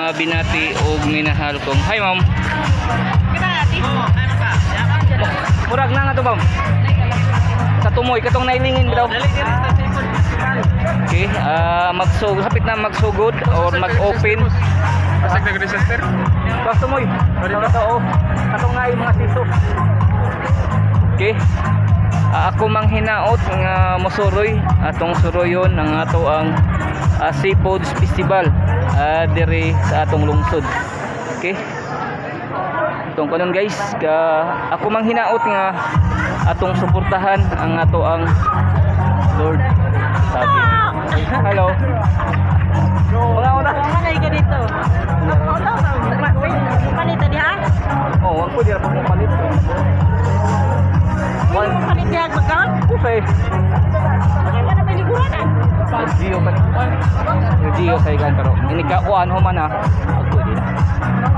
Mga binati og minahal kong. Hi, ma'am. Murag na nga to, ma'am. Sa tumoy katong nailingin daw. Okay, magsugod, hapit na magsugod or mag-open. Basag nag-register? Basta tumoy. Sa to, oh. Katong nga yung mga siso. Okay. Ako mang hinaot nga mosuroy atong suroyon ang ato ang Seafoods Festival diri sa atong lungsod. Okay. Itong kanon, guys, ka ako mang hinaot nga atong suportahan ang ato ang Lord sabi. Hello. Mga una. Manay ka dito. Palit diha? Oh, wag po dira pa mo palit. Pwede mo palit diha pagkaon? Okay. Okay pa na paliguran. Gio pa. Gio sa ikan pero ini ka kuan human na. Wag pwede na.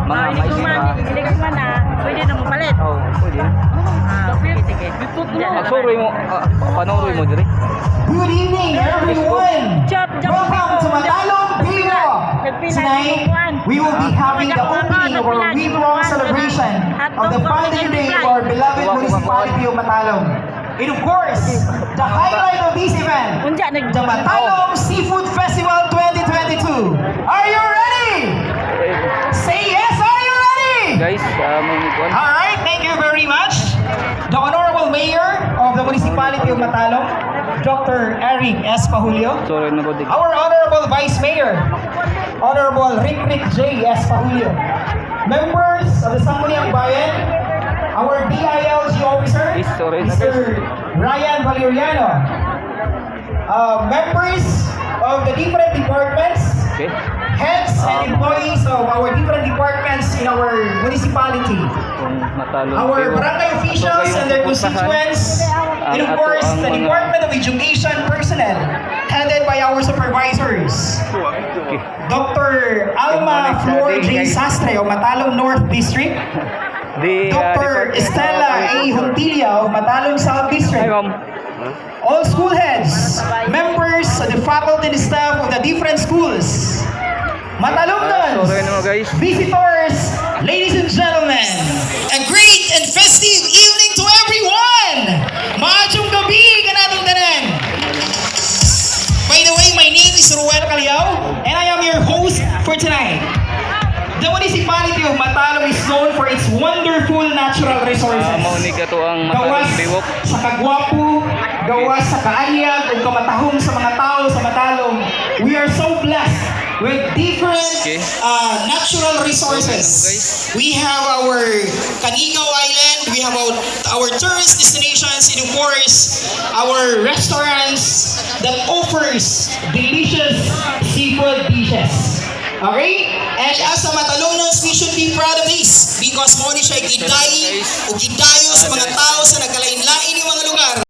Mga mais pa. Hindi ko man na. Pwede na mo palit. Oh, pwede na. Ah, sige, sige. Magsuroy mo, panuroy mo diri. Good evening, everyone! Chop, chop. Welcome to Matalom Baywalk! Tonight, we will be having the opening of our week-long celebration of the founding day of our beloved municipality of Matalom. And of course, the highlight of this event, Unja nag the Matalom Seafood Festival 2022. Are you ready? Say yes, are you ready? Guys, may kuan. All right, thank you very much. The Honorable Mayor of the Municipality of Matalom, Dr. Eric S. Pahulio. Suroy na ko di. Our Honorable Vice Mayor, Honorable Rick Rick J. S. Pahulio. Members of the Sangguniang Bayan, our DILG Officer, Yes, sorry. Mr. Ryan Valeriano. Members of the different departments, heads and employees of our different departments in our municipality, Kung Matalom our Baywalk. barangay officials and their constituents, and of course, the Department of Education personnel, headed by our supervisors, Dr. Alma Flor J. Sastre of Matalom North District, The Dr. Department Estela of A. Agriculture. Juntilla of Matalom South Hi, District, ma'am. All school heads, members of the faculty and staff of the different schools, Matalomnons, Sorry naman, guys. Visitors, ladies and gentlemen, a great and festive evening to everyone! Maayong gabii kanatong tanan! By the way, my name is Ruel Caliao, and I am your host for tonight. The municipality of Matalom is known for its wonderful natural resources. Mao ni kato ang Matalom Gawas Baywalk. Sa kagwapo, gawas sa kaanyag ug kamatahong sa mga tao sa Matalom. We are so blessed with different natural resources. Guys. We have our Canigao Island, we have our tourist destinations, and of course, our restaurants that offers delicious seafood dishes. Okay? And as a Matalomnons, we should be proud of this because mo ni siya gidayi o gidayo sa mga tao sa nagkalain-lain yung mga lugar.